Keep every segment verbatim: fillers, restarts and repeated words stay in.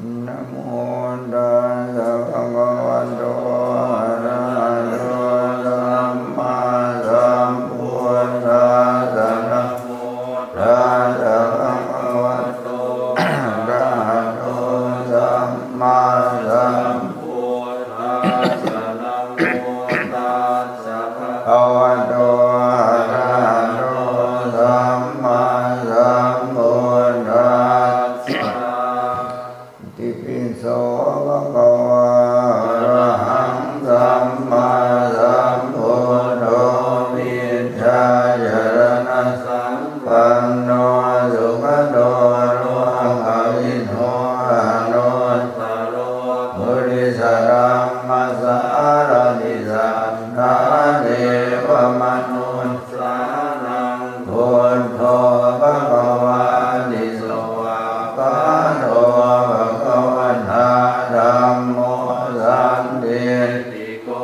Namo tassa bhagavato arahato sammāsambuddhassa. Namo tassa bhagavato arahato sammāsambuddhassa. Namo tassa bhagavato arahato sammāsambuddhassa. Itipi so bhagavā arahaṃ sammāsambuddho vijjācaraṇasampanno sugato lokavidū anuttaro purisadammasārathi satthā devamanussānaṃ buddho bhagavāti. Svākkhāto bhagavatā dhammo sandiṭṭhiko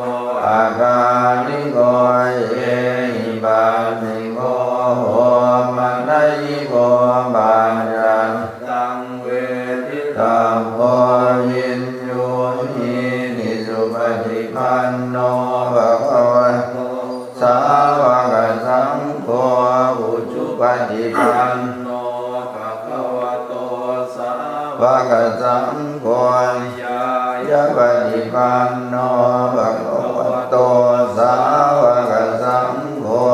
akāliko ehipassiko opanayiko paccattaṃ veditabbo viññūhīti. Supaṭipanno bhagavato sāvakasaṅgho, ujupaṭipanno bhagavato sāvakasaṅgho, ñāyapaṭipanno bhagavato sāvakasaṅgho,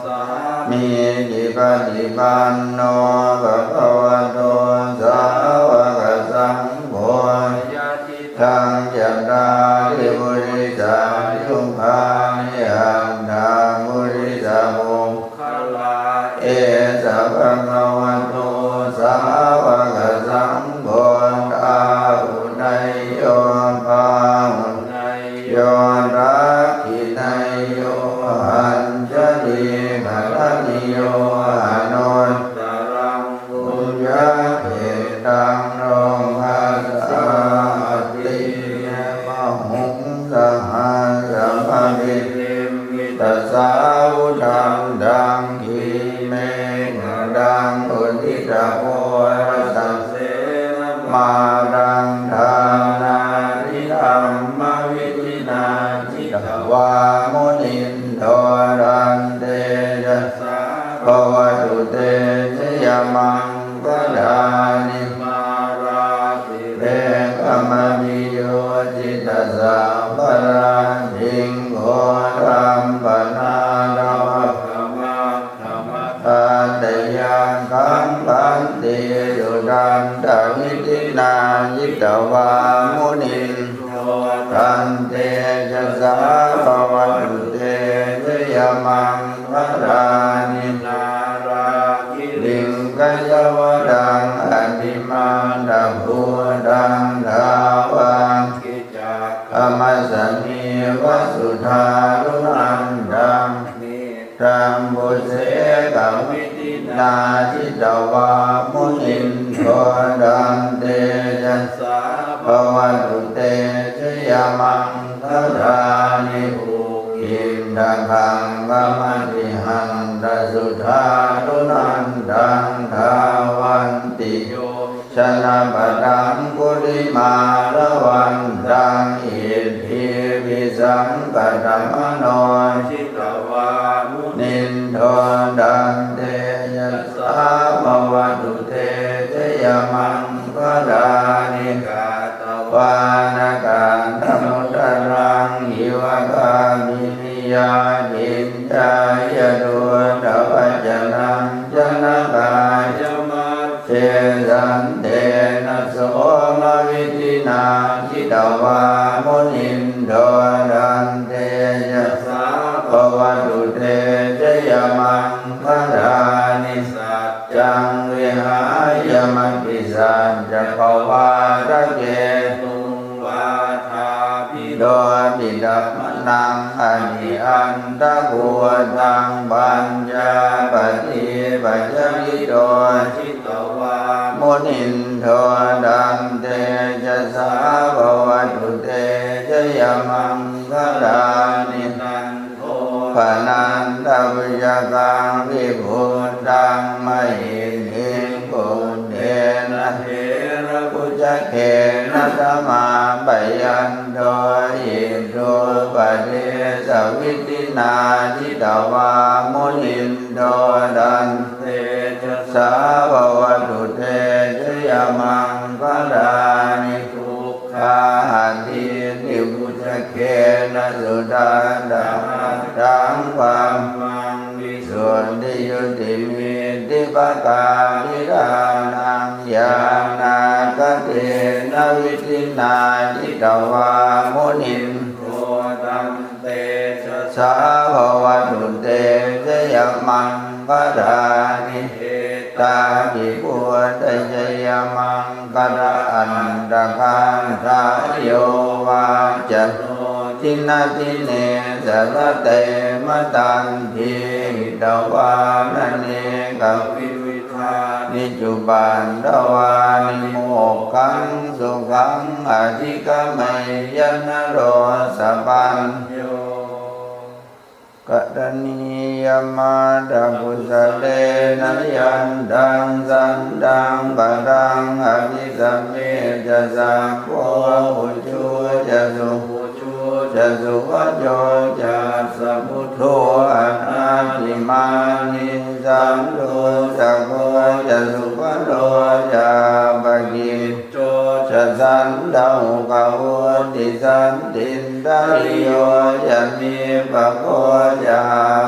sāmīcipaṭipanno bhagavato sāvakasaṅgho, yadidaṃ cattāri purisayugāni aṭṭha purisapuggalā, esa bhagavato sāvakasaṅgho, āhuneyyo pāhuneyyo dakkhiṇeyyo añjalikaraṇīyo anuttaraṃ puññakkhettaṃ lokassāti. Bāhuṃ sahassamabhinimmitasāvudhantaṃ grīmekhalaṃ uditaghorasasenamāraṃ dānādidhammavidhinā jitavā munindo tantejasā bhavatu te jayamaṅgalāni. Mārātirekamabhiyujjhitasabbarattiṃ ghorampanāḷavakamakkhamathaddhayakkhaṃ khantīsudantavidhinā jitavā munindo tantejasā bhavatu te jayamaṅgalāni. Nāḷāgiriṃ gajavaraṃ atimattabhūtaṃ dāvaggicakkamasanīva sudāruṇantaṃ mettambusekavidhinā jitavā munindo tantejasā bhavatu te jayamaṅgalāni. Ukkhittakhaggamatihatthasudāruṇantaṃ dhāvantiyo janapathaṅgulimālavantaṃ iddhībhisaṅkhatamano jitavā munindo tantejasā bhavatu te jayamaṅgalāni. Katvāna kaṭṭhamudaraṃ iva gabbhinīyā ciñcāya duṭṭhavacanaṃ janakāyamajjhe santena somavidhinā jitavā munindo tantejasā bhavatu te jayamaṅgalāni. Saccaṃ vihāya matisaccakavādaketuṃ vādābhiropitamanaṃ atiandhabhūtaṃ paññāpadīpajalito jitavā munindo tantejasā bhavatu te jayamaṅgalāni. Nandopanandabhujagaṃ vibudhaṃ mahiddhiṃ puttena therabhujage na damāpayanto iddhūpadesavidhinā jitavā munindo tantejasā bhavatu te jayamaṅgalāni. Duggāhadiṭṭhibhujagena sudaṭṭhahatthaṃ brahmaṃ visuddhijutimiddhibakābhidhānaṃ ñāṇāgadena vidhinā jitavā munindo tantejasā bhavatu te jayamaṅgalāni. Etāpi buddhajayamaṅgala-aṭṭhagāthā yo vācano dinadine sarate matandī hitvānanekavividhāni cupaddavāni mokkhaṃ sukhaṃ adhigameyya naro sapañño. Karaṇīyamatthakusalena yantaṃ santaṃ padaṃ abhisamecca sakko ujū ca suhujū ca suvaco cassa mudu anatimānī santussako ca subharo ca appaki cco ca sallahukavutti santindriyo ca nipako ca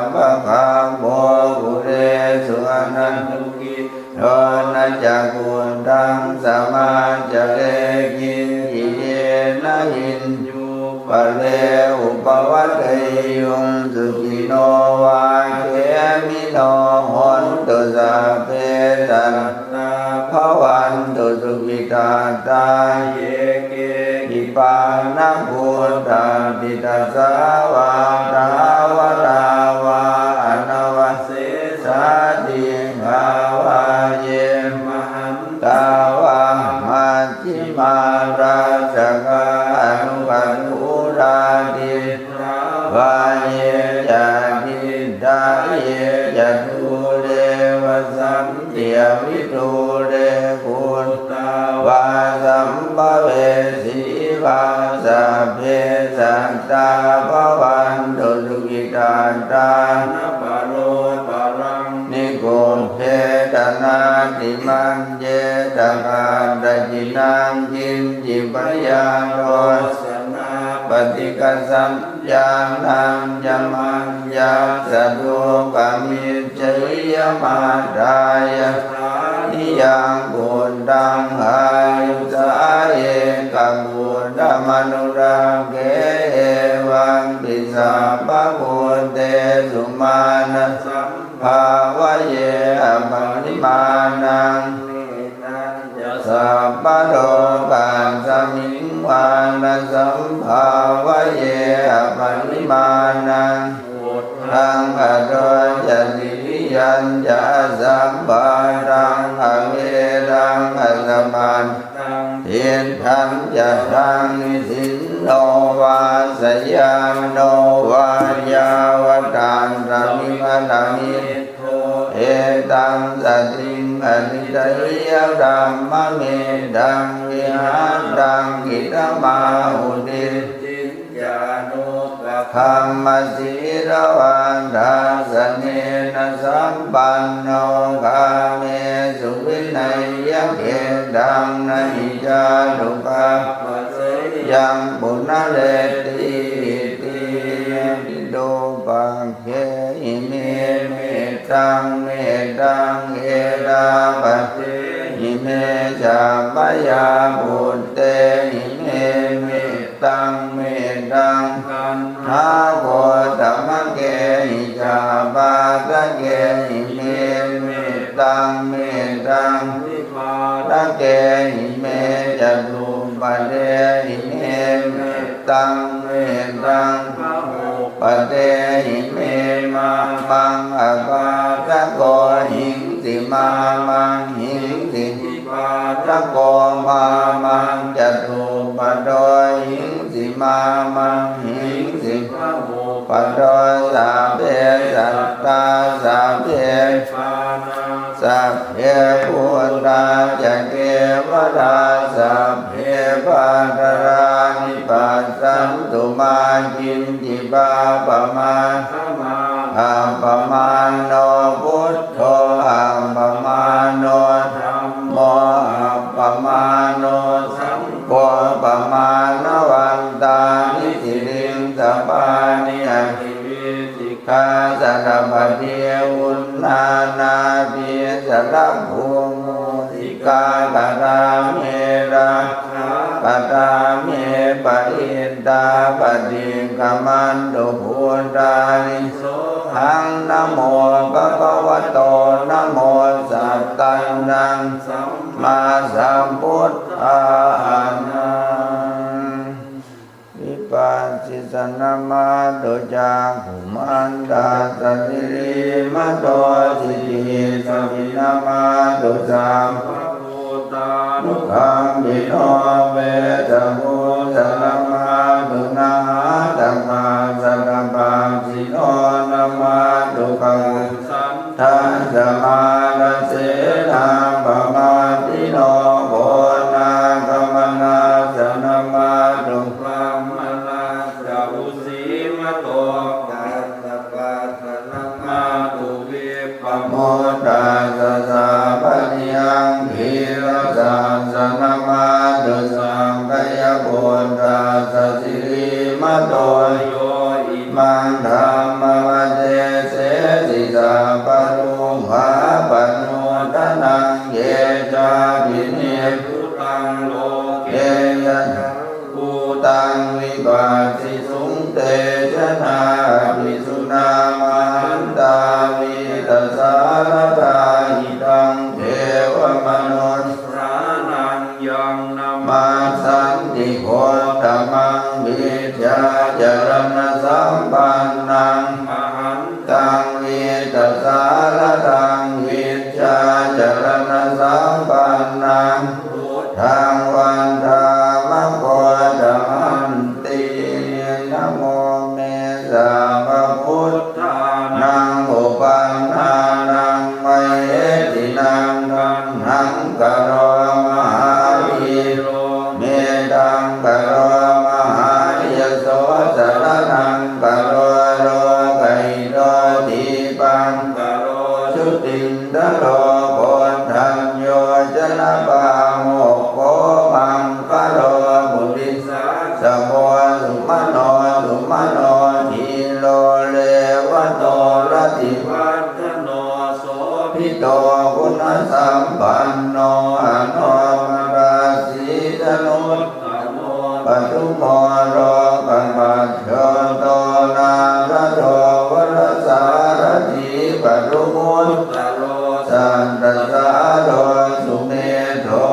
appagabbho kulesu ananugiddho na ca khuddaṃ samācare kiñci yena viññū pare upavadeyyuṃ. Sukhino vā khemino hontu sabbe sattā bhavantu sukhitattā. Ye keci pāṇabhūtatthi tasā vā thāvarā vā anavasesā dīghā vā ye mahantā vā maj jhimā rassakā aṇukathūlā diṭṭhā vā ye ca adiṭṭhā ye ca dūre vasanti avidūre guttā vā sambhavesī vā sabbe sattā bhavantu sukhitattā. Na paro paraṃ nikubbetha nātimaññetha katthaci naṃ kiñci byārosanā paṭighasaññā nañca maññassa dukkhamiccheyya. Mātā yathā niyaṃ puttaṃ āyusā ekaputtamanurakkhe evampi sabbabhūtesu mānasa bhāvaye aparimāṇaṃ. Mettañca sabbalokasmiṃ mānasambhāvaye aparimāṇaṃ. Uddhaṃ adho ca tiriyañca asambādhaṃ averaṃ asapattaṃ. Tiṭṭhañcaraṃ nisinno vā sayāno vā yāvatassa vigatamiddho etaṃ satiṃ adhiṭṭheyya brahmametaṃ vihāraṃ idhamāhu. Diṭṭhiñca anupagamma sīlavā dassanena sampanno kāmesu vineyya gedhaṃ na hi jātu gabbhaseyyaṃ punaretīti. Virupakkhehi me mettaṃ mettaṃ erāpathehi me sabbapāṇabhūtehi me mettaṃ mettaṃ taṇhāgotapakehi ca bhāsakehi me mettaṃ mettaṃ dvipādakehi me catuppadehi me mettaṃ mettaṃ bahuppadehi me. Mā maṃ abhāsako hiṃsi mā maṃ hiṃsi dvipādako mā maṃ catuppado hiṃsi mā maṃ hiṃsi bahuppado. Sabbe sattā sabbe pāṇā sabbe bhūtā ca kevalā sabbe pādarāni passantu mā kiñci pāpamakkhammā. Appamāṇo buddho appamāṇo dhammo appamāṇo saṅgho pamāṇavantāni sirīsapāni ativī sikkhāsanapadī uṇṇānābhī sarabū mūsikā karāme rakkhā karāme parittā paṭikkamantu bhūtāni sohaṃ namo bhagavato namo sattannaṃ sammāsambuddhānaṃ. Vipassissa namatthu cakkhumantassa sirīmato sijihissa vinamatthu sabbabhūtānukampino vessabhussa namatthu nhātakassa tapassino namatthu kakusan tassa mārasenappamaddino konāgamanassa namatthu brāhmaṇassa vusīmato kassapassa namatthu vippamuttassa sāvatthiyaṃ girigasassa namatthu sakyaputtassa sirīmato yo imaṃ dhammamadesesi sabbalokāpanodanaṃ ye cāpi nibbutaṃ loke yathābhūtaṃ vipassisuṃ te janā apisuṇā mahantā vītasāradā hitaṃ devamanussānaṃ yaṃ namassanti gottamaṃ vijjācaraṇasampannaṃ mahantaṃ vītasāradaṃ vijjācaraṇasampannaṃ buddhaṃ vandāma gottamanti. Namo me sabbabuddhānaṃ uppannānaṃ mahesinaṃ taṇhaṅkaro mahāvīro medhaṅkaro mahāyaso saraṇaṅkaro lokahito dīpaṅkaro jutiṅgaro koṇḍañño janapāmokkho maṅgalo puri sāsabho sumano sumano dhīro revato rativaḍḍhano sobhito guṇasampanno anomadassīsanuttamo padumo lokapajjoto nārado varasārathī padumu ttaro sattasāro sumedho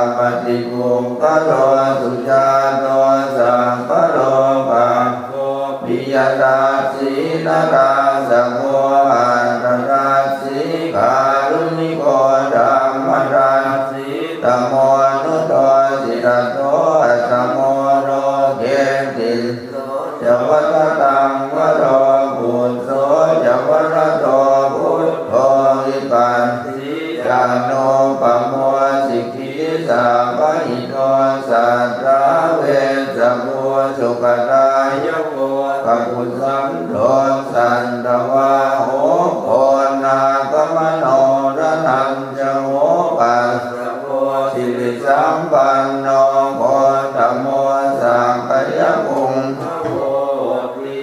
appaṭipuggalo sujāto sabbalokaggo piyadassī narāsabho atthadassī kāruṇiko dhammadassi tamonudo sirato asamo loke tisso ca varadaṃ varo phusso ca varado buddho vipassī ca anūpamo sikhī sabbahito satthā vessabhū sukhadāyako kakusandho santāvāho konāgamano danañjaho kassapo sirisampanno gotamo sakyapuṅgavo hoti.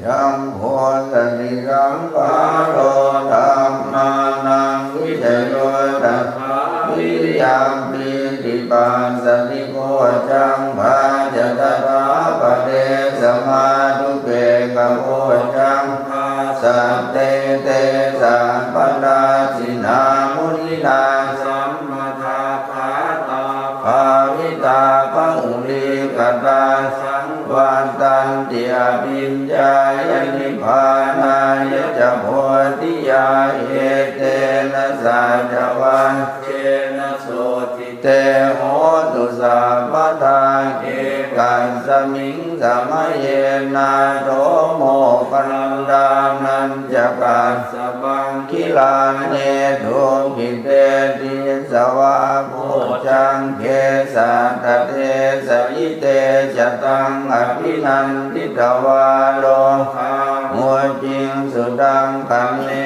Jambusatisampharo dhammānaṃ vicayo tathā vīriyampītipassaddhi bojjhaṅgā ca tathāpare samādhupekkhabojjhaṅgā sattete sabbadassinā muninā sammadakkhātā bhāvitā bahulīkatā saṃvattanti abhiññāya nibbānāya ca bodhiyā. Etena saccavajjena sotthi te hotu sabbadā. Ekasmiṃ samaye nātho moggallānañca kassapaṃ gilāne dukkhite disvā bojjhaṅge satta desayi te ca taṃ abhinanditvā rogā mucciṃsu taṅkhaṇe.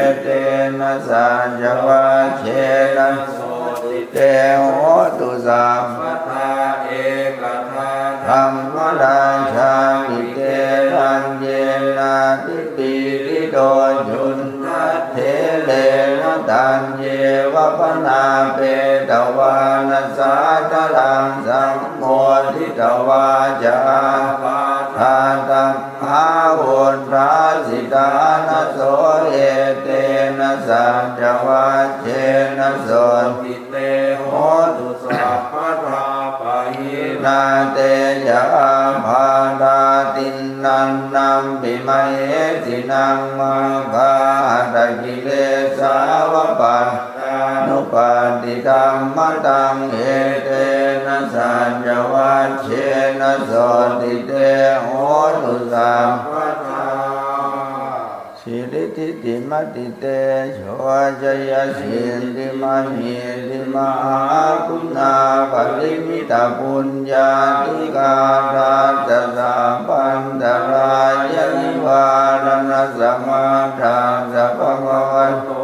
Etena saccavajjena sotthi te hotu sabbadā. Ekadā dhammarājāpi gelaññenābhipīḷito cundattherena taññeva bhaṇāpetvāna sādaraṃ sammoditvā ca ābādhā tam- hā vuṭṭhāsi ṭhānaso. Etena saccavajjena sotthi te hotu sabbadā. Pahīnā te ca ābādhā tiṇṇannampi mahesinaṃ maggāhatakilesāva pattānuppattidhammataṃ. Etena saccavajjena sotthi te hotu sabbadā. Siridhitimatitejojayasiddhimahiddhimahāguṇāparimitapuññādhikārassa sabbantarāyanivāraṇasamatthassa bhagavato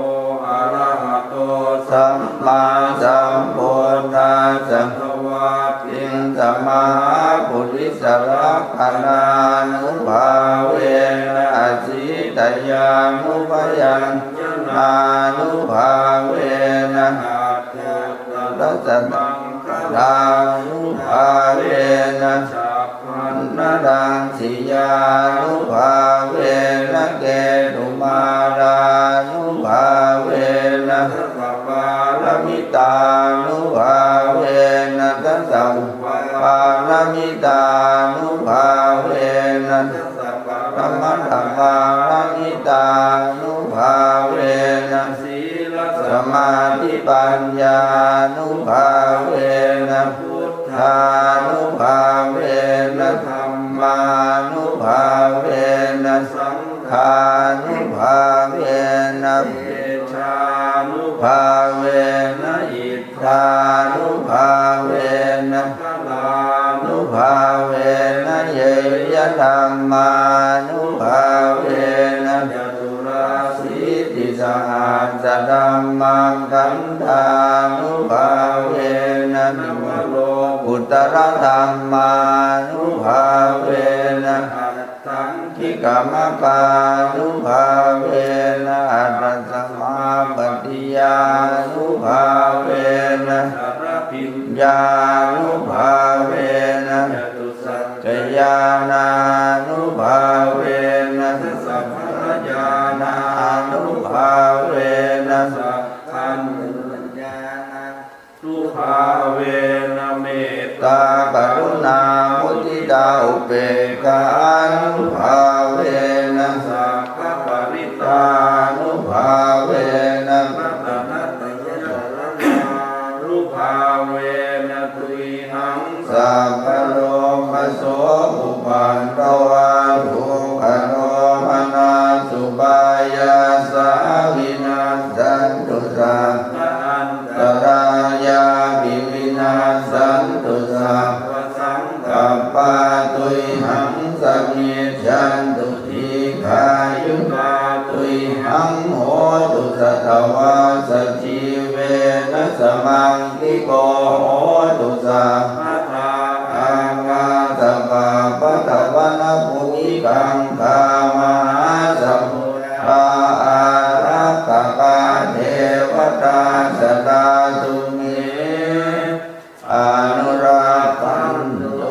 arahato sammāsambuddhassa dvattiṃsamahāpurisalakkhaṇānubhāvena asītyānubyañjanānubhāvena aṭṭhattarasamakhaṇānubhāvena chabbaṇṇaraṃsiyānubhāvena ketumālānubhāvena dasapāramitānubhāvena dasaupaparamitānubhāvena dasaparamatthapāramitānubhāvena sīlasamādhipaññānubhāvena buddhānubhāvena dhammānubhāvena saṅghānubhāvena tejānubhāvena iddhānubhāvena balānubhāvena ñeyyadhammānubhāvena caturāsītisahassadhammakkhandhānubhāvena navalokuttaradhammānubhāvena aṭṭhaṅgikamaggānubhāvena aṭṭhasamāpattiyānubhāvena chaḷabhiññānubhāvena catusaccañāṇānubhāvena dasabalañāṇānubhāvena sabbadhammabhiphaññānubhāvena mettākaruṇāmuditāupekkhānubhāvena sabbaparittānubhāvena ratanattayasaraṇānubhāvena tuyhaṃ sabbarogasokupaddavadukkhadomanassupāyāsā vinassantu sabbaantarāyāpi vinassantu sabbasaṅkappā tuyhaṃ samijjhantu dīghāyutā tuyhaṃ hotu satavassajīvena samaṅgiko hotu sabbadā. Ākāsapabbatavanabhūmigaṅgāmahāsamuddā ārakkhakā devatā sadā tumhe anurakkhantu.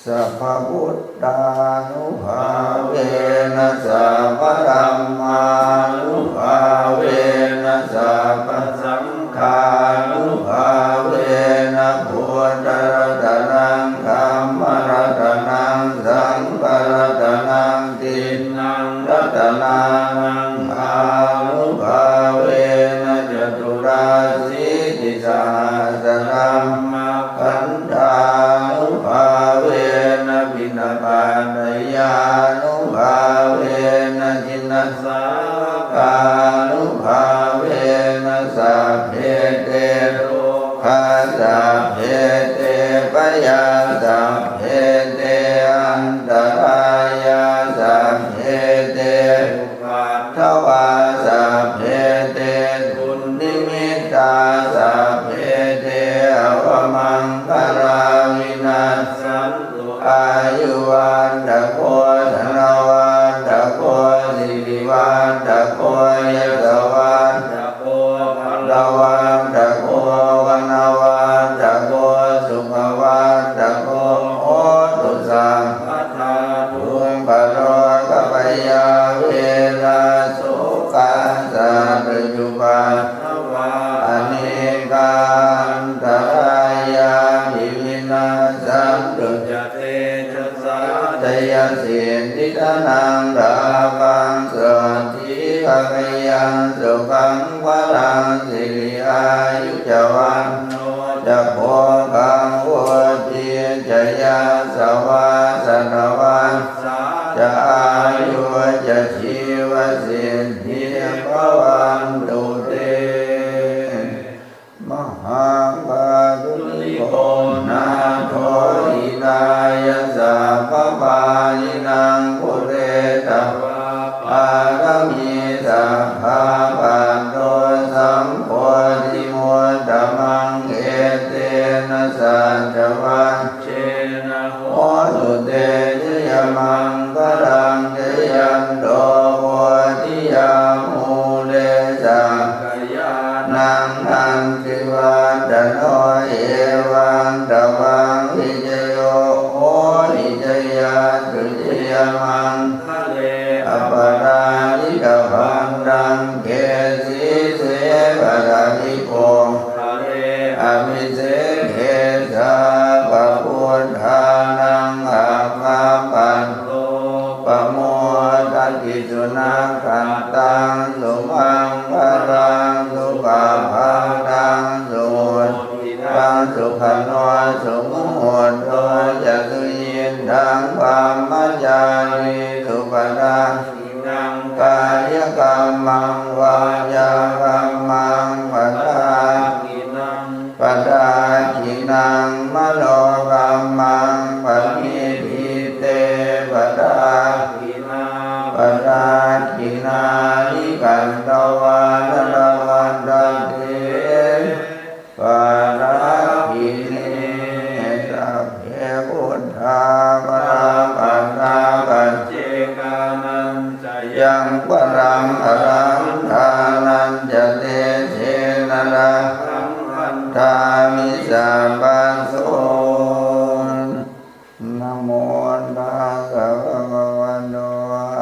Sabbabuddhānubhāvena sabbadhammānubhāvena sabbasaṅghānubhāvena buddharatanaṃ dhammaratanaṃ saṅgharatanaṃ tiṇṇaṃ ratanānaṃ ānubhāvena caturāsītisahassadhammakkhandhānubhāvena piṇḍapātayānubhāvena jinasā sabbe te bhayā sabbe te antarāyā sabbe te upaddavā sabbe te dunnimittā sabbe te avamaṅgalā vinassantu āyuvaḍḍhako dhanavaḍḍhako sirivaḍḍhako yasavaḍḍhako balavaḍḍhako vaṇṇavaḍḍhako sukhavaḍḍhako hotu sabbadā. Dukkharogabhayā verā sokā sattu cupaddavā anekā antarāyāpi vinassantu ca tejasā. Jayasiddhi dhanaṃ lābhaṃ sotthi bhāgyaṃ sukhaṃ balaṃ siri āyu ca vaṇṇo ca bhogaṃ vuḍḍhī ca yasavā satavassā ca āyū ca jīvasiddhī bhavantu te. Mahākāruṇiko nātho hitāya sabbapāṇinaṃ pūretvā pāramī sabbā patto sambodhimuttamaṃ etena saccavajjena hotu te jayamaṅgalaṃ. Jayanto bodhiyā mūle sakyānaṃ nandivaḍḍhano evaṃ tvaṃ vijayo hohi jayassu jayamaṅgale aparājitapallaṅke sīse paṭhavipokkhare abhiseke sabbabuddhānaṃ aggappatto pamodati. Sunakkhattaṃ sumaṅgalaṃ supabhātaṃ suhuṭṭhitaṃ sukhaṇo sumuhutto ca suyiṭṭhaṃ brahmacārisu padakkhiṇaṃ kāyakammaṃ vācākammaṃ padakkhiṇaṃ padakkhiṇaṃ manokammaṃ paṇidhī te padakkhiṇā padakkhiṇāni katvāna labhantatthe padakkhiṇe. Sabbe buddhā balappattā paccekānañca yaṃ balaṃ arahantānañca tejena rakkhaṃ bandhāmi sabbaso. Namo tassa bhagavato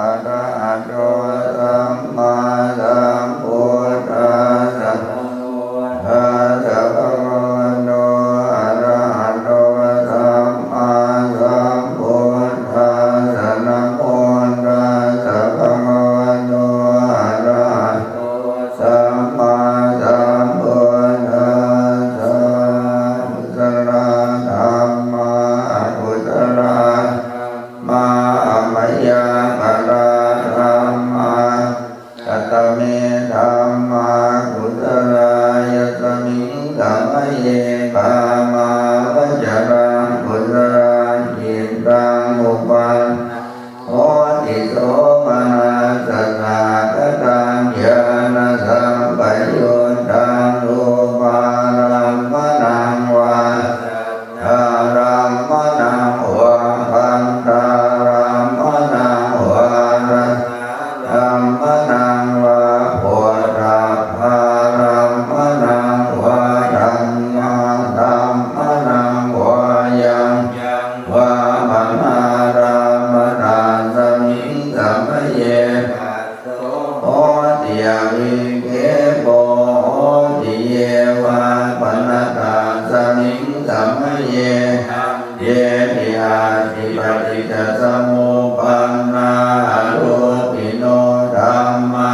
arahato sammāsambuddhassa. Tassa bhagavato arahato sammāsambuddhassa. Namo tassa bhagavato arahato sammāsambuddhassa. Kusalā dhammā akusalā dhammā abyākatā dhammā. Katame dhammā kusalā? Yasmiṃ samaye kāmāvacaraṃ kusalaṃ cittaṃ uppannaṃ hoti somanassasahagataṃ ñāṇasampayuttaṃ rūpārammaṇaṃ vā saddārammaṇaṃ vā gandhārammaṇaṃ vā rasārammaṇaṃ vā phoṭṭhabbārammaṇaṃ vā dhammārammaṇaṃ vā yaṃ yaṃ vā panārabbha tasmiṃ samaye phasso hoti avikkhepo hoti. Ye vā pana tasmiṃ samaye ṭhāne ṭhāti paṭiccasamuppannā arūpino dhammā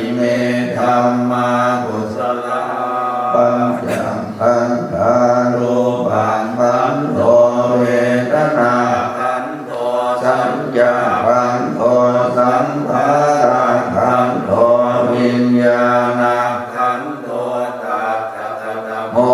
ime dhammā kusalā. Pañcakkhandhā rūpakkhandho vedanākkhandho saññākkhandho saṅkhārakkhandho viññāṇakkhandho. Tattha katamo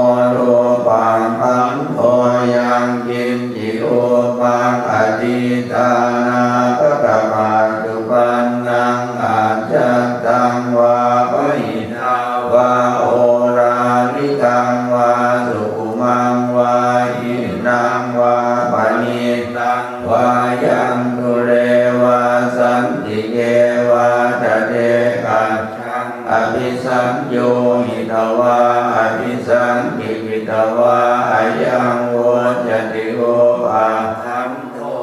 vā sukhumaṃ vā hīnaṃ vā paṇītaṃ vā yaṃ dūre vā santike vā tadekajjhaṃ abhisaññūhitvā abhisaṅkhipitvā ayaṃ vuccati uppaṭṭhaṃ kho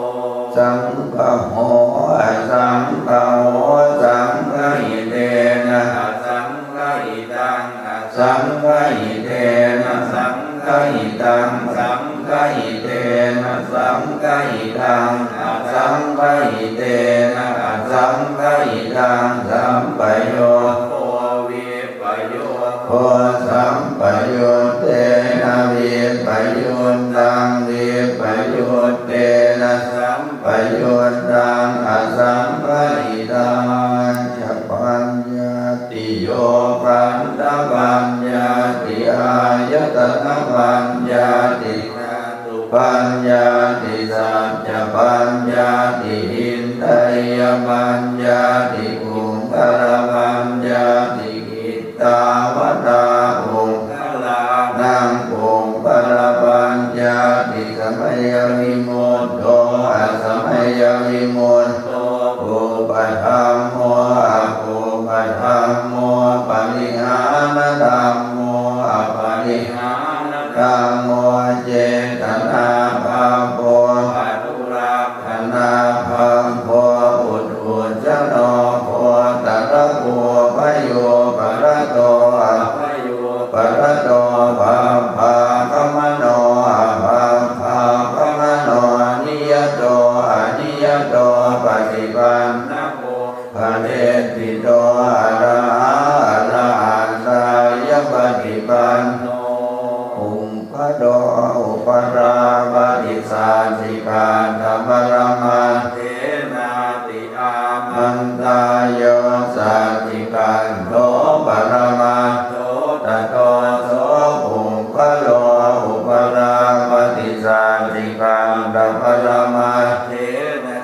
saṅgaho asaṅgaho saṅgahitena asaṅgahitaṃ asaṅgahitena saṅgahitaṃ saṅgahitena saṅgahitaṃ asaṅgahitena asaṅgahitaṃ sampayogo vippayogo sampayuttena vippayuttaṃ vippayuttena sampayuttaṃ asaṅgahitañca paññattiyo khandhapaññatti āyatanapaññatti dhātupaññatti saccapaññatti indriyapaññatti puggalapaññatti kittāvatā puggalānaṃ puggalapaññatti samayavimutto asamayavimutto kuppadhammo akuppadhammo parihānadhammo aparihānadhammo cetanābhabbo anurak khanābhabbo puthujjano gotrabhū bhayūparato abhayūparato bhabbāgamano abhabbāgamano niyato aniyato paṭipannako phaleṭṭhito arahā arahattāya paṭipanno puggalo upalabbhati sacchikaṭṭhaparamaṭṭhenāti āmantā. Yo sacchikaṭṭho paramaṭṭho tato so puggalo upalabbhati sacchikaṭṭhaparamaṭṭhena.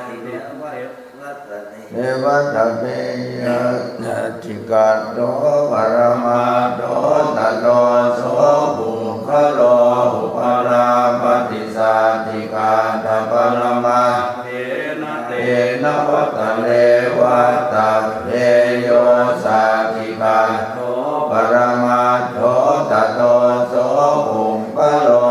Evatabeyya sacchikaṭṭho paramaṭṭho tato so puggalo upalabbhati sacchikaṭṭhaparamaṭṭhena. Tena vata re vattabbe yo sacchikaṭṭho paramaṭṭho tato so puggalo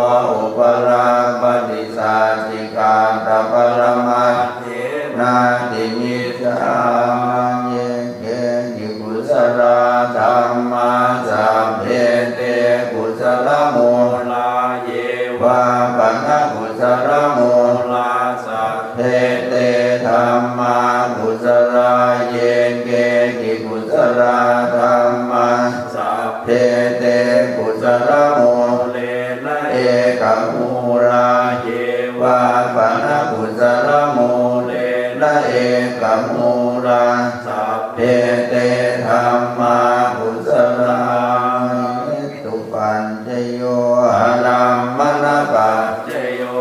upalabbhati sacchikaṭṭhaparamaṭṭhe nāti micchā. Ye keci kusalā dhammā sabbe te kusalamūlā. Ye vā pana kusalamūlā sabbe te dhammā kusalā. Ye keci kusalā dhammā sabbe te kusalamūlena ekamūlā. Ye vā pana kusalamūlena ekamūlā sabbe te dhammā kusalā. Hetupaccayo ārammaṇapaccayo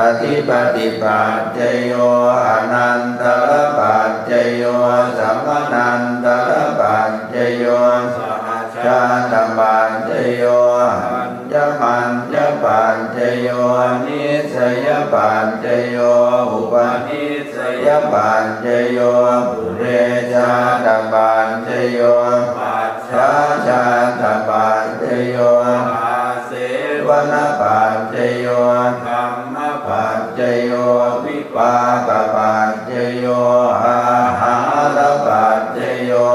adhipatipaccayo anantarapaccayo samanantarapaccayo sahajātapaccayo aññamaññapaccayo nissayapaccayo upanissayapaccayo purejātapaccayo pacchājātapaccayo āsevanapaccayo dhammapaccayo vipākapaccayo āhārapaccayo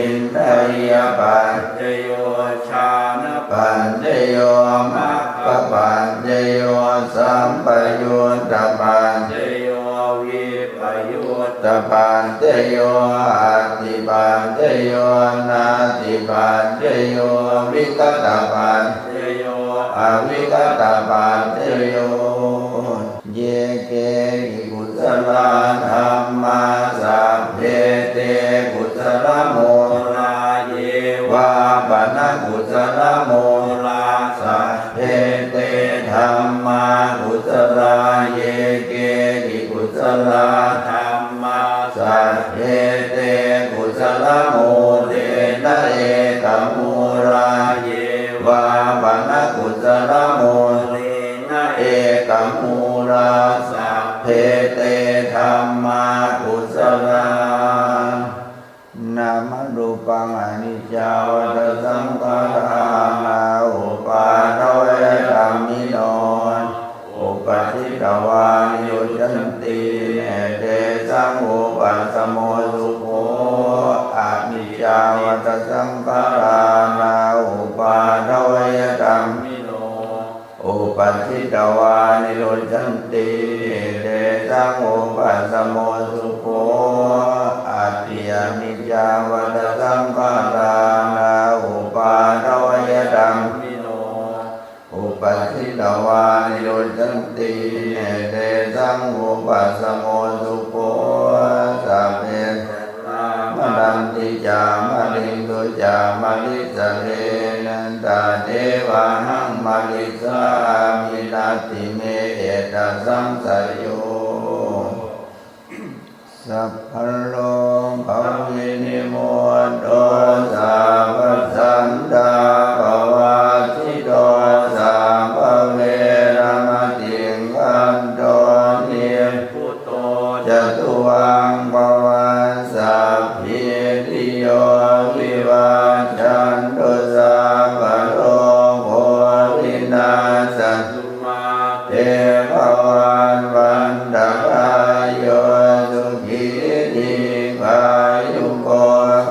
indriyapaccayo jhānapaccayo maggapaccayo sampayuttapaccayo vippayu ttapaccayo atthipaccayo natthipaccayo vigatapaccayo avigatapaccayo. Ye keci kusalā dhammā sabbe te kusalamūlā. Ye vā pana kusalamūlā sabbe te dhammā kusalā. Ye keci kusalā dhammā sabbe te kusalamūlena ekamūlā. Ye vā pana kusalā Saramūlena ekamūlā sabbe te dhammā kusalā. Nāmarūpaṃ aniccā vata saṅkhārā na uppādavayadhammino, uppajjitvā nirujjhanti, tesaṃ vūpasamo sukho. Aniccā vata saṅkhārā na uppādavayadhammino, uppajjitvā nirujjhanti, tesaṃ vūpasamo sukho. Atthi aniccā vata saṅkhārā na uppādavayadhammino, uppajjitvā nirujjhanti, tesaṃ vūpasamo sukho. Sabbe maranti ca mariṃsu ca marissare, tathevāhaṃ marissāmi natthi me ettha saṃsayo. Sabbarogavinimutto sabbasantāpavajjito sabbaveramatikkanto nib buto ca tuvaṃ bhava. Sabbītiyo vivajjantu sabbarogo vinassatu mā te bhavatvantarāyo sukhī dīghāyuko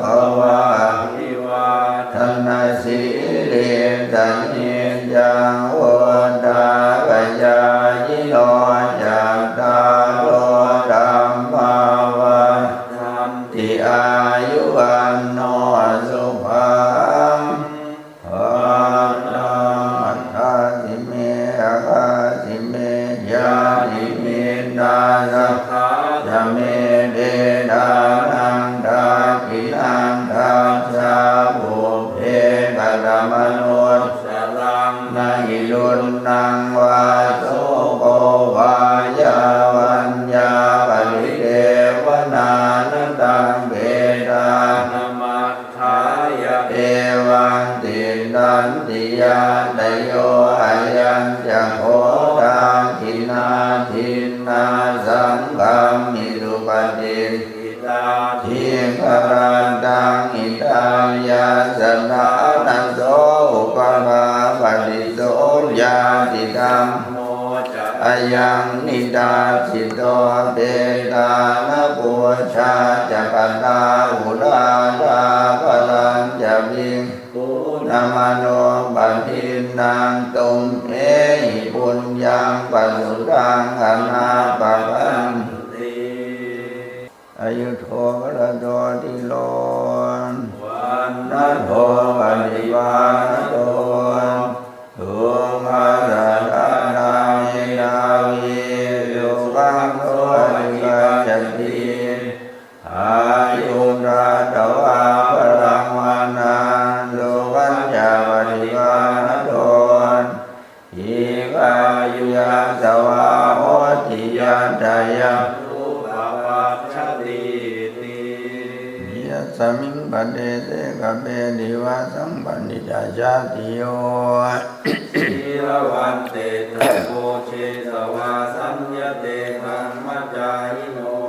bhava. Abhivādanasīlissa niccaṃ vuḍḍhāpacāyino cattāro dhammā vaḍḍhanti āyu vaṇṇo sukhaṃ balaṃ. Adāsi me akāsi me ñātimittā sakhā ca me petānaṃ dakkhiṇaṃ dajjā pubbe katamanussaraṃ. Na hi ruṇṇaṃ vā soko vā yā vaññā paridevanā, na taṃ petānamatthāya evaṃ tiṭṭhanti ñātayo. Ayañca kho dakkhiṇā dinnā saṅghamhi supati ṭṭhitā dīgharattaṃ hitāyassa ṭhānaso upalabbhati so ñātidhammo ca ayaṃ nidassito. Petāna pūjā ca katā uḷārā balañca bhikkhūnamanuppadinnaṃ tumhehi puññaṃ pasutaṃ anappakanti. Āyudo balado dhīro vaṇṇado paṭibhāṇado sukhassa dātā medhāvī sukhaṃ so adhigacchati. Āyuṃ datvā balaṃ vaṇṇaṃ sukhañca paṭibhāṇado dīghāyu yasavā hoti yattha yatthūpapajjatīti. Yasmiṃ padese kape divā sampaṇṇitā jātiyo sīlavantettha pūjesvā saññate brahmacārino.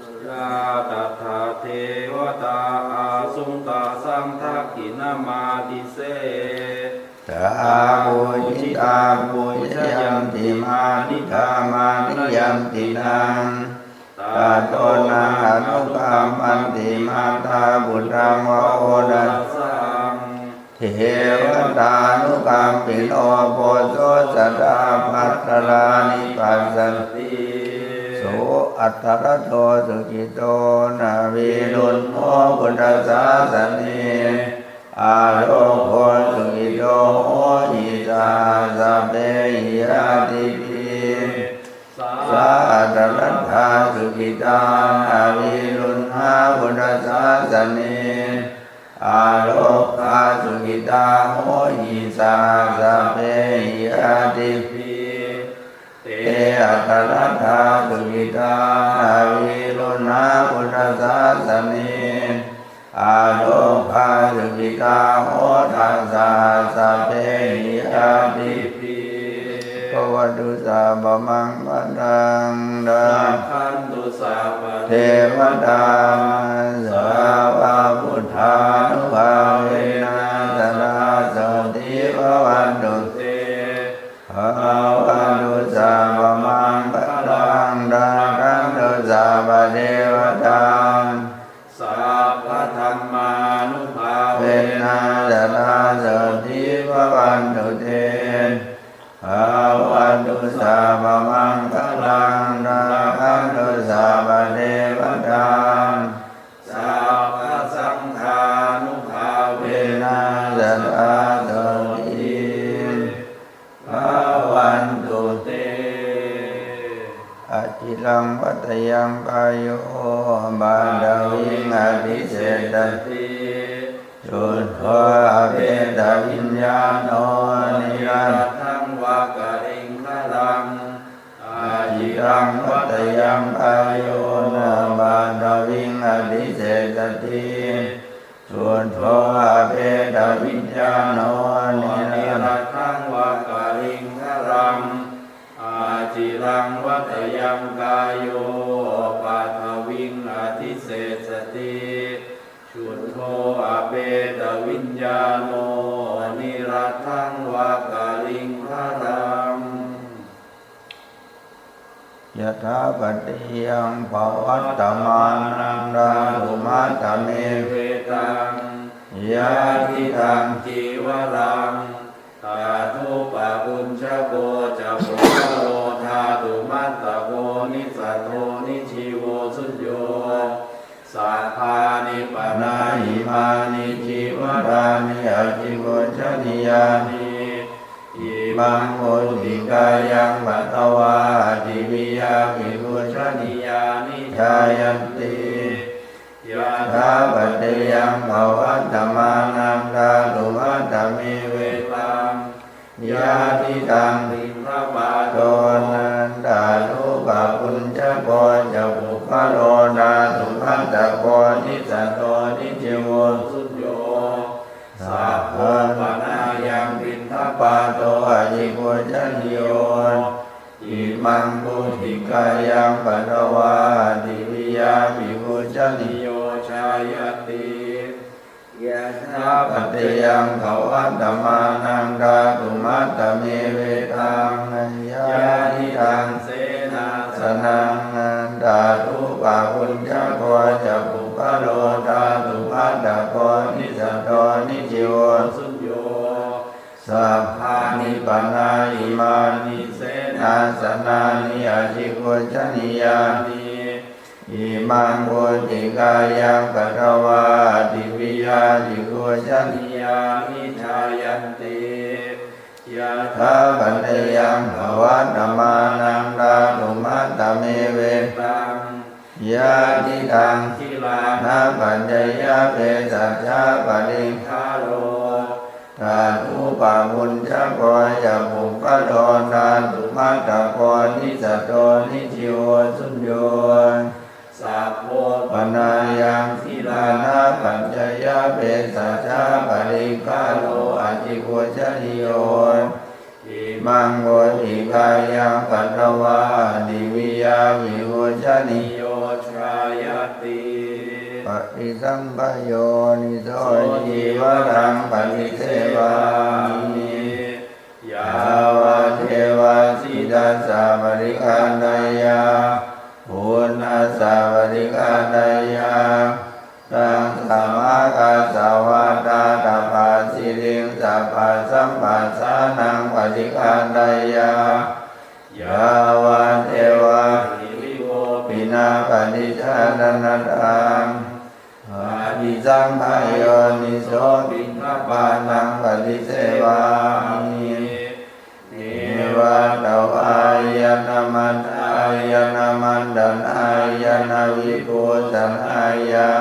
Suddhā tadha devatā āsuṃ tāsaṃ dakkhiṇamādise. Taṃ pūjitā pūjayanti mānitā mānayanti taṃ. Tato naṃ anukampanti mātā puttaṃ va oḷāsaṃ. Devatānukampino poso sadā bhadrāni passati. So atthaladdho sukhito navīruḷho buddhasāsane. Arogho sukhito hohi saha sabbehi ñātibhi. Sā atthaladdhā sukhitā navīruḷhā buddhasāsane. Arogā sukhitā hohi saha sabbehi ñātibhi. Te atthaladdhā sukhitā navīruḷhā buddhasāsane. Arogā sukhitā hotha saha sabbehi Bhavatu sabbamaṅgalaṃ, rakkhantu sabbadevatā, sabbabuddhānubhāvena, sadā sotthī bhavantu te. Bhavatu sabbamaṅgalaṃ, rakkhantu sabbadevatā, sabbadhammānubhāvena, sadā sotthī bhavantu te. Bhavatu sabbamaṅgalaṃ, rakkhantu sabbadevatā, sabbasaṅghānubhāvena, sadā sotthī bhavantu te. Aciraṃ vatayaṃ kāyo, paṭhaviṃ adhisessati, chuddho apetaviññāṇo, niratthaṃva kaliṅgaraṃ. Aciraṃ vatayaṃ kāyo, paṭhaviṃ adhisessati, chuddho apetaviññāṇo, niratthaṃva kaliṅgaraṃ. Aciraṃ vatayaṃ kāyo, paṭhaviṃ adhisessati, chuddho apetaviññāṇo, niratthaṃva kaliṅgaraṃ. Yathāpaccayaṃ pavattamānaṃ dhātumattamevetaṃ, yadidaṃ cīvaraṃ, tathūpabhuñjako ca puggalo, dhātumattako nissatto nijjīvo suñño. Sabbāni pana imāni cīvarāni abhipūjanīyāni, imaṃ mūsikāyaṃ patvā, adiviya vipūjanīyāni jāyanti. Yathāpaccayaṃ pavattamānaṃ dhātumattamevetaṃ, yadidaṃ piṇḍapāto, tathūpabhuñjako ca puggalo, dhātumattako nissatto nijjīvo suñño. Sabbo panāyaṃ piṇḍapāto abhipūjanīyo, imaṃ mūsikāyaṃ patvā, adiviya vipūjanīyo jāyanti. Yathāpaccayaṃ pavattamānaṃ dhātumattamevetaṃ, yadidaṃ senāsanaṃ, tathūpabhuñjako ca puggalo, dhātumattako nissatto nijjīvo suñño. Sabbāni pana imāni senāsanāni abhipūjanīyāni, imaṃ mūsikāyaṃ patvā, adiviya vipūjanīyāni jāyanti. Yathāpaccayaṃ pavattamānaṃ dhātumattamevetaṃ, yadidaṃ gilānapaccayabhesajjaparikkhāro, tathūpabhuñjako ca puggalo, dhātumattako nissatto nijjīvo suñño. Sabbo panāyaṃ gilānapaccayabhesajjaparikkhāro abhipūjanīyo, imaṃ mūsikāyaṃ patvā, adiviya vipūjanīyo jāyanti. Paṭisaṅkhā yoniso cīvaraṃ paṭisevāmi, yāvadeva sītassa paṭighāteyya, uṇhassa paṭighāteyya, taṃsamākāsavātātapasiriṃsapasamphassānaṃ paṭighāteyya, yāvadeva hirikopinapaṭicchādanatthaṃ paṭisaṅkhā yoniso piṇḍapātaṃ paṭisevāmi, neva davāya na madāya na maṇḍanāya na vibhūsanāya,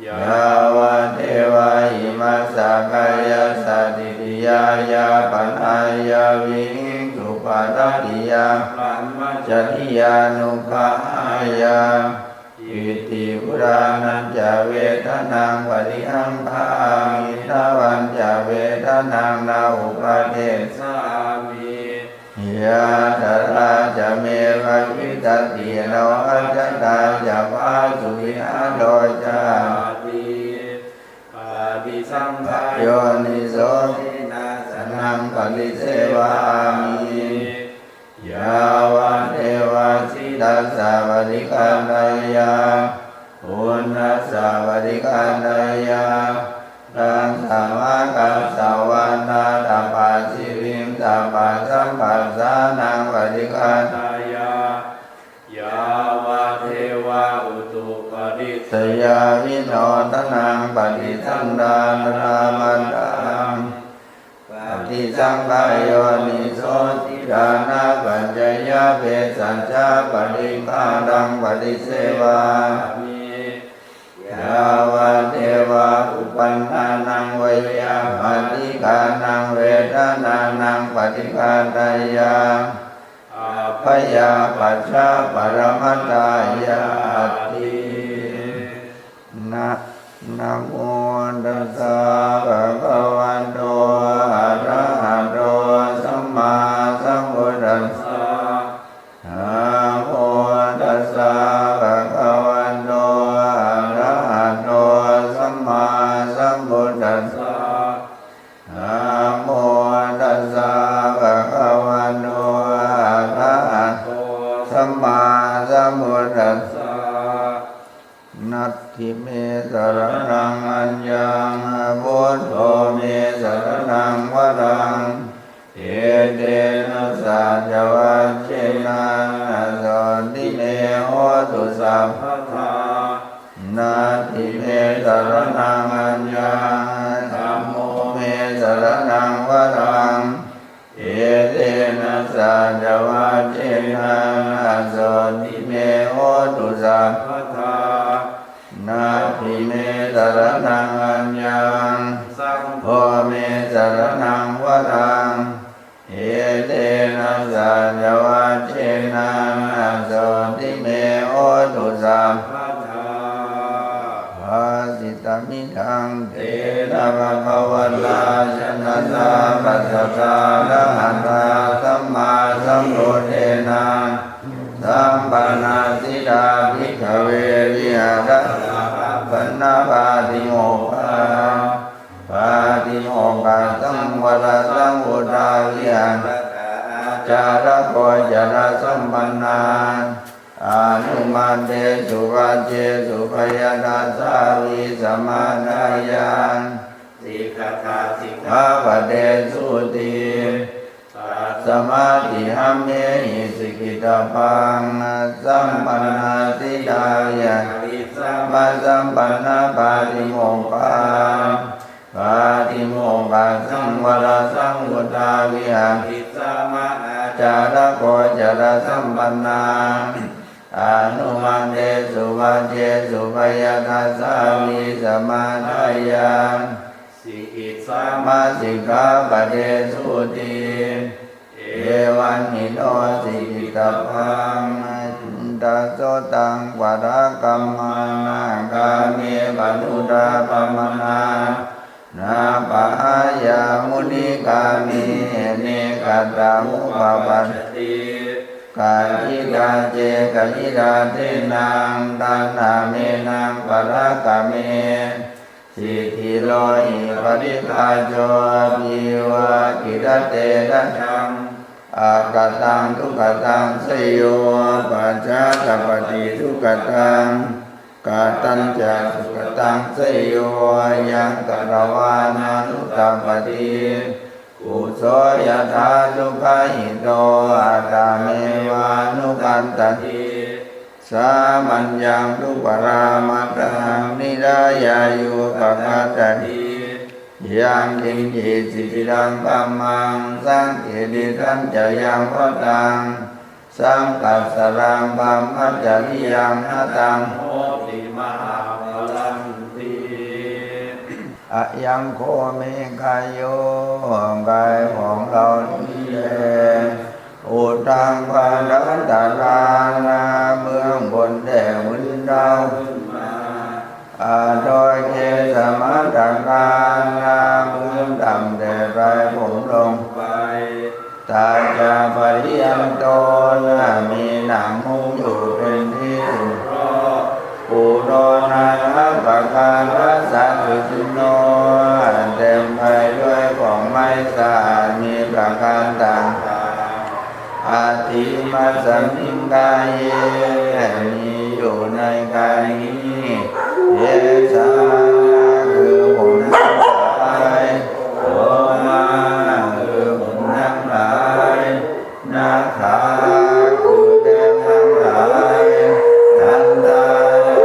yāvadeva imassa kāyassa ṭhitiyā yāpanāya vihiṃsuparatiyā brahmacariyānuggahāya, iti purāṇañca vedanaṃ paṭihaṅkhāmi, navañca vedanaṃ na uppādessāmi, Yathārā ca me bhavissati, lavasatā ca phāsuvihāro cāti. Paṭisaṅkhā yoniso cenasanaṃ paṭisevāmi, yāvadeva sītassa paṭighāteyya, uṇhassa paṭighāteyya, dasābhāgaṃ saṃvattā tathāgatapassiriṃ, sabbasampassānaṃ paṭighāteyya, yāvadeva utuparissayavinodanaṃ paṭisallānārāmatthaṃ. Paṭisaṅkhā yoniso ṭhitānapaccayavesajapaṭighātaṃ paṭisevāmi, yāvadeva uppannānaṃ veyyābādhikānaṃ vedanānaṃ paṭighāteyya, abyāpajjhaparamatāyāti. Na, namo tassa bhagavato arahato sammāsambuddhassa. Namo tassa bhagavato arahato sammāsambuddhassa. Namo tassa bhagavato arahato sammāsambuddhassa. Natthi me saraṇaṃ aññaṃ, buddho me saraṇaṃ varaṃ, etena saccavajjena sotthi me hotu sabbadā. Natthi me saraṇaṃ aññaṃ, dhammo me saraṇaṃ varaṃ, etena saccavajjena sotthi me hotu sabbadā. Natthi me saraṇaṃ aññaṃ, saṅgho me saraṇaṃ varaṃ, etena saccavajjena sotthi me hotu sabbadā. Bhāsitamidaṃ tena bhagavatā janatā padasā arahatā sammāsambuddhena sampannā sitā bhikkhave viharāma pana pātimokkhā. Pātimokkhā saṃvarasaṃvutā viharakā ācāragocara sampannā anumantesu vajjesu bhayadassā vīsamadāya sikkhatā sikkhāpadesūti. Tasmā tīṇaṃ amhehi sikkhitabbaṃ. Sampannā sitā viharissāma sampannapaṭimokkhā. Pātimokkhā saṃvarasaṃvutā viharissāma ācāragocara sampannā anumantesu vajjesu bhayadassā vīsamadāya sikkhissāma sikkhāpadesūti. Evaṃ hi no sikkhitabbaṃ. Daso taṃ parakkammaṃ nāgā me paṇḍuṭā brāhmaṇā nāpahāya munikāme ne katthaṃ upapajjati. Kacitā ce kacitā denaṃ taṇhamenaṃ parakkame siddhi lo hi paṭighaso piyuh khīṇatetajaṃ akataṃ dukkhataṃ seyo pacchā tappati dukkhataṃ katañca sukataṃ seyo yaṃ katvāna nutappati kuso yathā dukkahito attameva anukampati sāmaññaṃ dupparāmaṭaṃ nirāyāyupakassati. Yaṅkiñci siddhidaṃ kammaṃ saṅkhittitañca yaṃ vataṃ saṅkhassaraṃ brahmacariyaṃ na taṃ hoti mahappalanti. Ayaṃ kho me kāyo กายของเรานี้แล uddhaṃ khalattharāna เบื้องบนแด่พื้นเท้า adho kesamatthakāna เบื้องต่ำแต่ปลายผมลงไป ตา ca pariyanto มีหนังหุ้มอยู่เป็นที่สุดรอบ Pūro nānappakārassa sucino เต็มไปด้วยของไม่สะอาดมีประการต่างๆ Atthi imasmiṃ kāye มีอยู่ในกายนี้ Kesā คือผมทั้งหลาย Lomā คือขนทั้งหลาย Nakhā คือเล็บทั้งหลาย Dantā คือ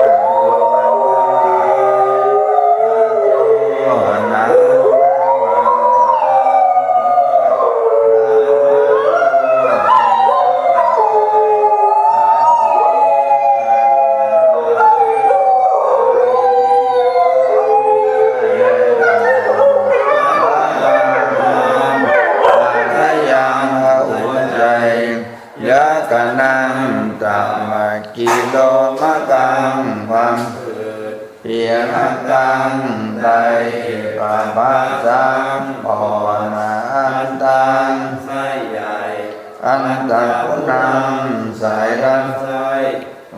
ฟันทั้งหลาย Taco หนัง หัวใจ Yakanaṃ tamaki lomakaṃ ความ Piṭakaṃ ไต Pabhasaṃ ปอด Antaṃ ไส้ใหญ่ Antaguṇaṃ สายรัก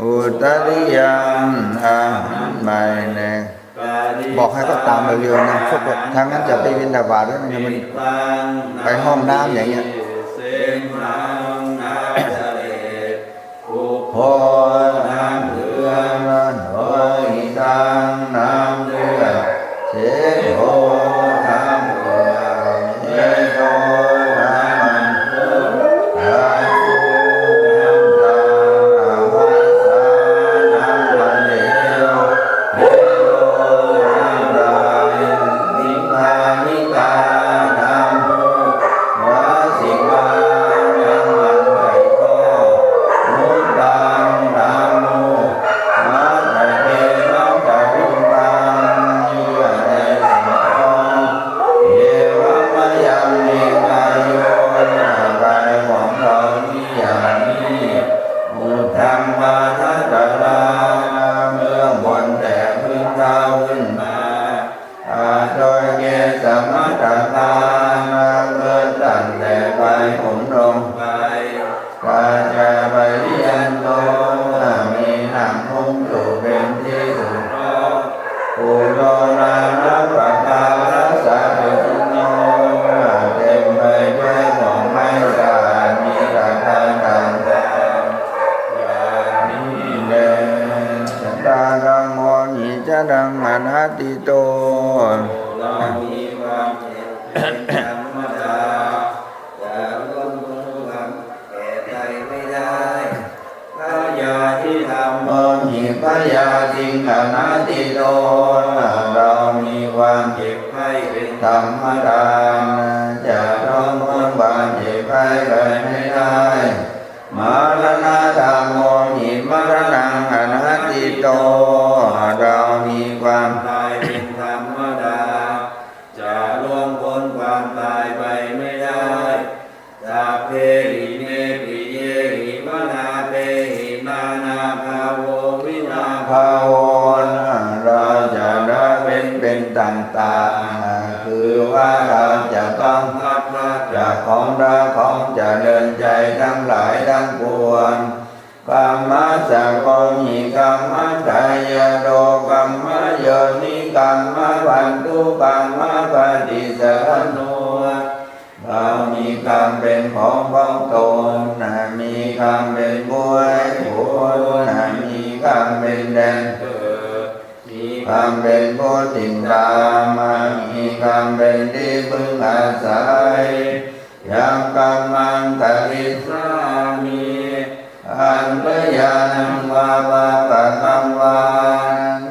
Udariyaṃ อาหารใหม่แน่ บอกให้เขาตามเร็วๆนะ พวกทางนั้นจะไปบิณฑบาตแล้วเนี่ย มันไปห้องน้ำอย่างเงี้ย Pubbo น้ำเหลือง Lohitaṃ น้ำเลือด Sebo น้ำเหงื่อ Medo น้ำมันข้น Raju น้ำตา Avasā น้ำมันเหลว Melo น้ำลาย Nibbānikā น้ำมูก Vasikā น้ำมันไขข้อ Muttaṃ น้ำมูก Maddhadevaṃ karūpaṃ เยื่อในสมอง Evaṃ mayaṃ me kāyo กายของเรานี้อย่างนี้ Uddhamadhatattalā เบื้องบนแต่พื้นเท้าขึ้นมา Adho kesamatthakā เริ่มตั้งแต่ปลายผมลงไป Tacapariyantā มีหนังหุ้มอยู่เป็นที่สุดรอบ Pūro nānappakārassa sucino เต็มไปด้วยของไม่สะอาดมีประการต่างๆ อย่างนี้แล Jathākammo hi jaraṃ anatīto เรามีความเจ็บเป็นธรรมดา จะล่วงพ้นความแก่ไปไม่ได้ Byādhidhammamhi byādhiṃ anatīto เรามีความเจ็บไข้เป็นธรรมดา จะล่วงพ้นความเจ็บไข้ไปไม่ได้ Maraṇadhammamhi maraṇaṃ anatīto เรามีความตายเป็นธรรมดา จะล่วงพ้นความตายไปไม่ได้ Sabbehi me piyehi manāpehi nānābhāvo vinābhāvo เราจะละเว้นเป็นต่างๆ คือว่าเราจะต้องพลัดพรากจากของรักของเจริญใจทั้งหลายทั้งปวง Kammassakomhi kammadāyādo kammayoni kammabandhu kammapaṭisaraṇo เรามีกรรมเป็นของของตน มีกรรมเป็นผู้ให้ผล มีกรรมเป็นแดนเกิด มีกรรมเป็นผู้ติดตาม มีกรรมเป็นที่พึ่งอาศัย Yaṃ kammaṃ karissāmi kalyāṇaṃ vā pāpakaṃ vā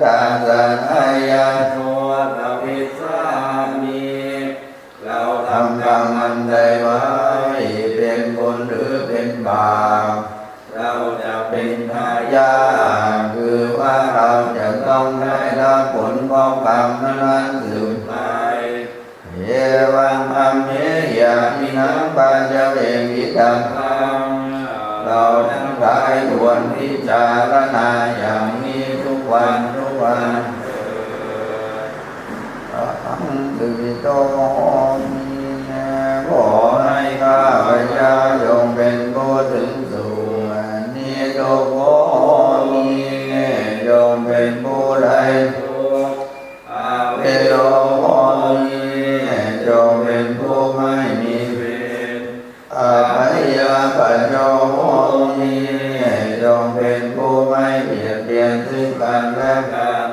tassa dāyādo bhavissāmi เราทำกรรมอันใดไว้ เป็นบุญหรือเป็นบาป เราจะเป็นทายาท คือว่าเราจะต้องได้รับผลของกรรมนั้นๆ สืบไป Evaṃ amhehi yānīnaṃ paccavekkhitabbaṃ เราทั้งหลายควรพิจารณาอย่างนี้ทุกวันทุกวันเถิด Ahaṃ sukhito homi ขอให้ข้าพ Abyāpajjho homi จงเป็นผู้ไม่เบียดเบียนซึ่งกันและกัน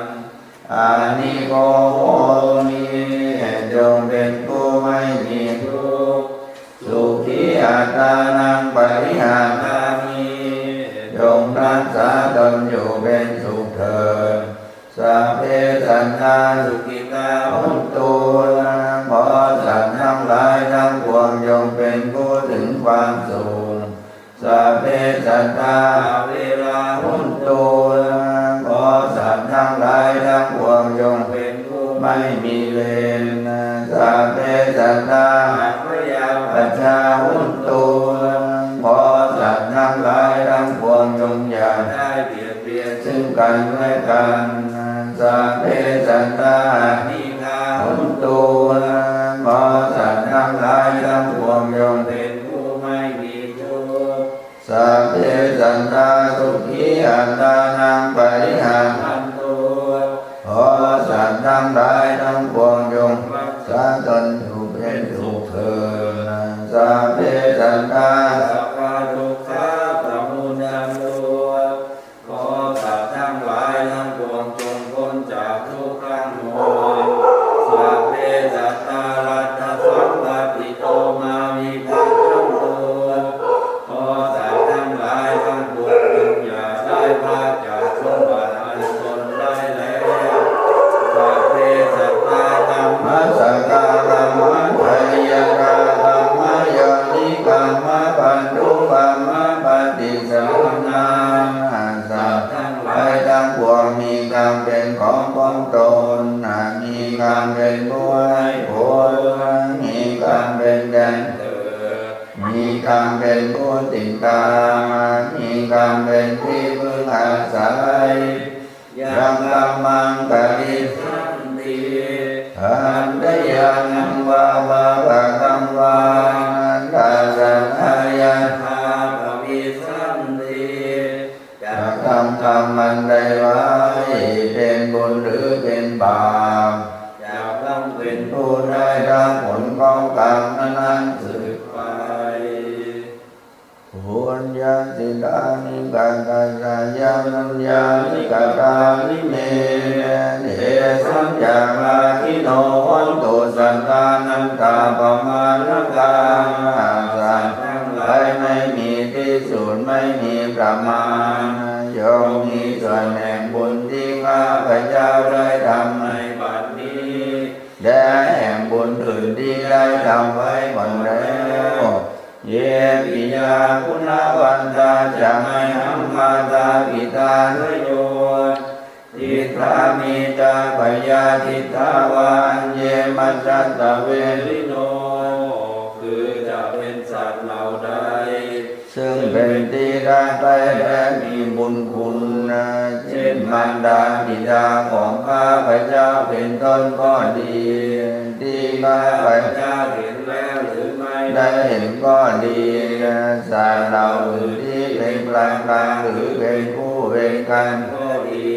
Anīgho homi จงเป็นผู้ไม่มีทุกข์ Sukhī attānaṃ pariharamāhi จงรักษาตนอยู่เป็นสุขเถิด Sabbe sattā sukhitā hontu ขอสัตว์ทั้งหลายทั้งปวงจงเป็นผู้ถึงความสุข Sabbe sattā averā hontu ขอสัตว์ทั้งหลายทั้งปวงจงเป็นผู้ไม่มีเวร Sabbe sattā abyāpajjhā hontu ขอสัตว์ทั้งหลายทั้งปวงจงอย่าได้เบียดเบียนซึ่งกันและกัน Sabbe sattā anīghā hontu ขอสัตว์ทั้งหลายทั้งปวงจงเป็นผู้ไม่มีทุกข์ Sabbe sattā sukhī attānaṃ pariharantu ขอสัตว์ทั้งหลายทั้งปวงจงรักษาตนอยู่เป็นสุขเถิด Sabbe sattā sabbadukkhā pamuccantu ขอสัตว์ทั้งหลายทั้งปวงจงพ้นจากทุกข์ทั้งมวล Sabbe sattā laddhasampattito mā vigacchantu ขอสัตว์ทั้งหลายทั้งปวงจงอย่าได้พลาดจากสมบัติอันตนได้แล้ว Sabbe sattā kammassakā kammadāyakā kammayonī kammabandhū kammapaṭisaraṇā สัตว์ทั้งหลายทั้งปวงมีกรรมเป็นของของตน มีกรรมเป็นผู้ให้ผล มีกรรมเป็นแดนเกิด มีกรรมเป็นผู้ติดตาม มีกรรมเป็นที่พึ่งอาศัย Yaṃ kammaṃ karissanti kalyāṇaṃ vā pāpakaṃ vā tassa dāyādā bhavissanti จะทำกรรมอันใดไว้ เป็นบุญหรือเป็นบาป จะต้องเป็นผู้ได้รับผลของกรรมนั้นๆสืบไป Puññassidāni katassa yaṃ puññāni katāni me, tesaṃ ca bhāgino hontu sattānattapamāṇakā. สัตว์ทั้งหลายไม่มีที่สุดไม่มีประมาณ จงมีส่วนแห่งบุญที่ข้าพเจ้าได้ทำในบัดนี้ และแห่งบุญอื่นที่ได้ทำไว้ก่อนแล้ว Ye piyā guṇavantā ca mayhaṃ mātā pitā yaṃ diṭṭhā me ca piyā diṭṭhā va aññe majjhattaverino คือจะเป็นสัตว์เหล่าใด ซึ่งเป็นที่รักใคร่และมีบุญคุณ เช่นมารดาบิดาของข้าพเจ้าเป็นต้นก็ดี ที่ข้าพเจ้าเห็นแล้วหรือไม่ได้เห็นก็ดี สัตว์เหล่าอื่นที่เป็นกลางๆ หรือเป็นคู่เป็นกันก็ดี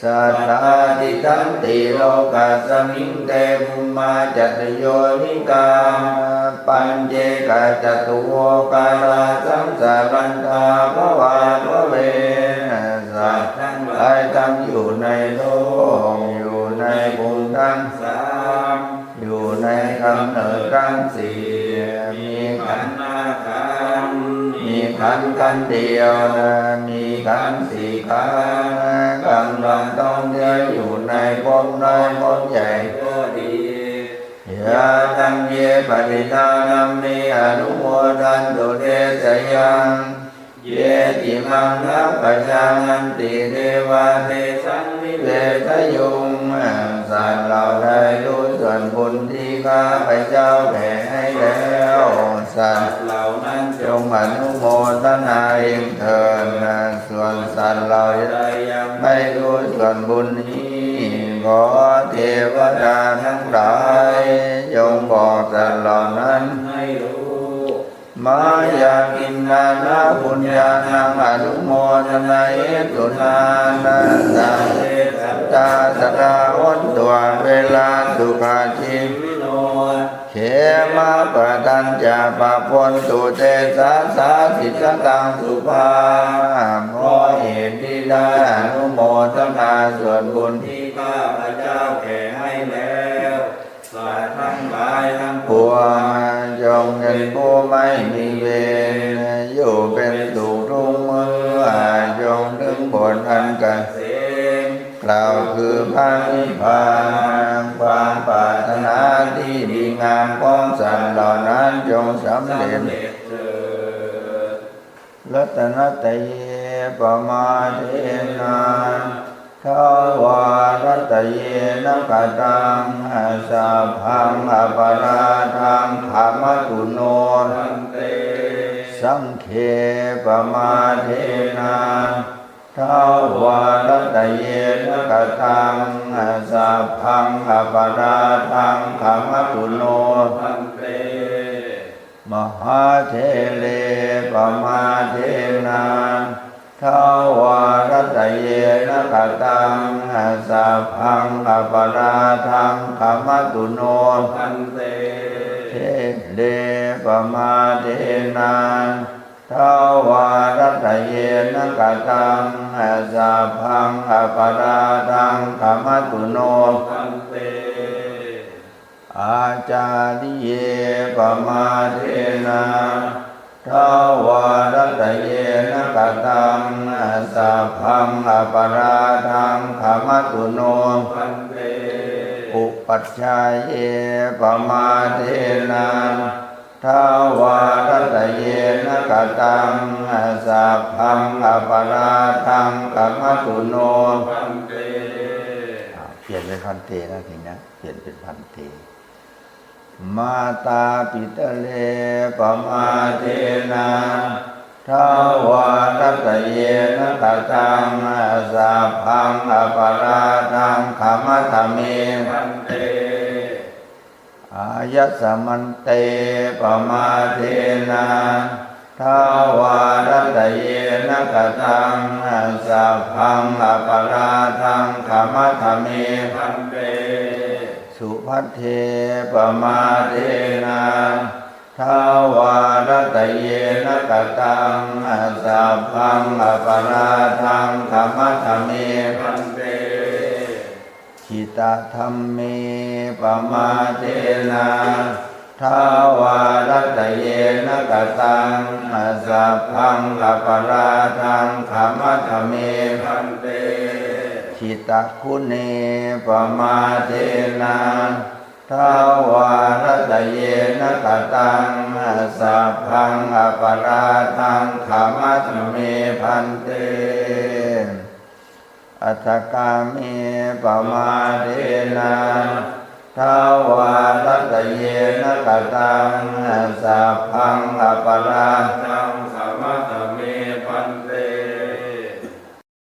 Sattā tiṭṭhanti lokasmiṃ te bhummā catuyonikā pañcekacatuokkārā saṃsarantā bhavābhave. สัตว์ทั้งหลายตั้งอยู่ในโลก อยู่ในภูมิทั้งสาม อยู่ในกำเนิดทั้งสี่ มีขันธ์ห้าขันธ์ มีขันธ์ขันธ์เดียว มีขันธ์สี่ขันธ์ กำลังท่องเที่ยวอยู่ในภพน้อยภพใหญ่ก็ดี Yā taṃ ye patiṭṭhānaṃ me anumodantu te jayaṃ. Ye imaṃ na pajānanti devā tesaṃ nivedayuṃ. สัตว์เหล่าใดรู้ส่วนบุญที่ข้าพเจ้าแผ่ให้แล้ว สัตว์เหล่านั้นจงอนุโมทนาเองเถิด ส่วนสัตว์เหล่าใดยังไม่รู้ส่วนบุญนี้ ขอเทวดาทั้งหลายจงบอกสัตว์เหล่านั้นให้รู้ Mayā khiṇānaṃ puññānaṃ anumodanāhetunā sabbe sattā sadā hontu averā sukhajīvino. khemappadañca pabontu te sassāsi sataṃ sukhā. เพราะเหตุนี้ได้อนุโมทนาส่วนบุญที่ข้าพเจ้าแผ่ให้แล้ว สัตว์ทั้งหลายทั้งปวงจงเป็นผู้ไม่มีเวร อยู่เป็นสุขทุกเมื่อ จงถึงผลอันเกษม กล่าวคือพระนิพพาน ความปรารถนาที่ดีงามของสัตว์เหล่านั้นจงสำเร็จเถิด Ratanattaye pamādena dvārattayena kataṃ sabbaṃ aparādhaṃ khamatu no. Saṅghe pamādena dvārattayena kataṃ sabbaṃ aparādhaṃ khamatu no. Mahāthere pamādena dvārattayena kataṃ sabbaṃ aparādhaṃ khamatu no. There pamādena dvārattayena kataṃ sabbaṃ aparādhaṃ khamatu no. Ācariyūpamādena dvārattayena kataṃ sabbaṃ aparādhaṃ khamatu no. Upajjhāyūpamādena dvārattayena kataṃ sabbaṃ aparādhaṃ khamatu no. อ่า เปลี่ยนเป็น bhante นะ ทีเนี้ย เปลี่ยนเป็น bhante. Mātāpitare pamādena dvārattayena kataṃ sabbaṃ aparādhaṃ khamatha me. Āyasmante pamādena dvārattayena kataṃ sabbaṃ aparādhaṃ khamatha me. Subhadde pamādena dvārattayena kataṃ sabbaṃ aparādhaṃ khamatha me. Jitadhamme pamādena dvārattayena kataṃ sabbaṃ aparādhaṃ khamatha me. Jitaguṇe pamādena dvārattayena kataṃ sabbaṃ aparādhaṃ khamatha me bhante. Athāgame pamādena dvārattayena kataṃ sabbaṃ aparādhaṃ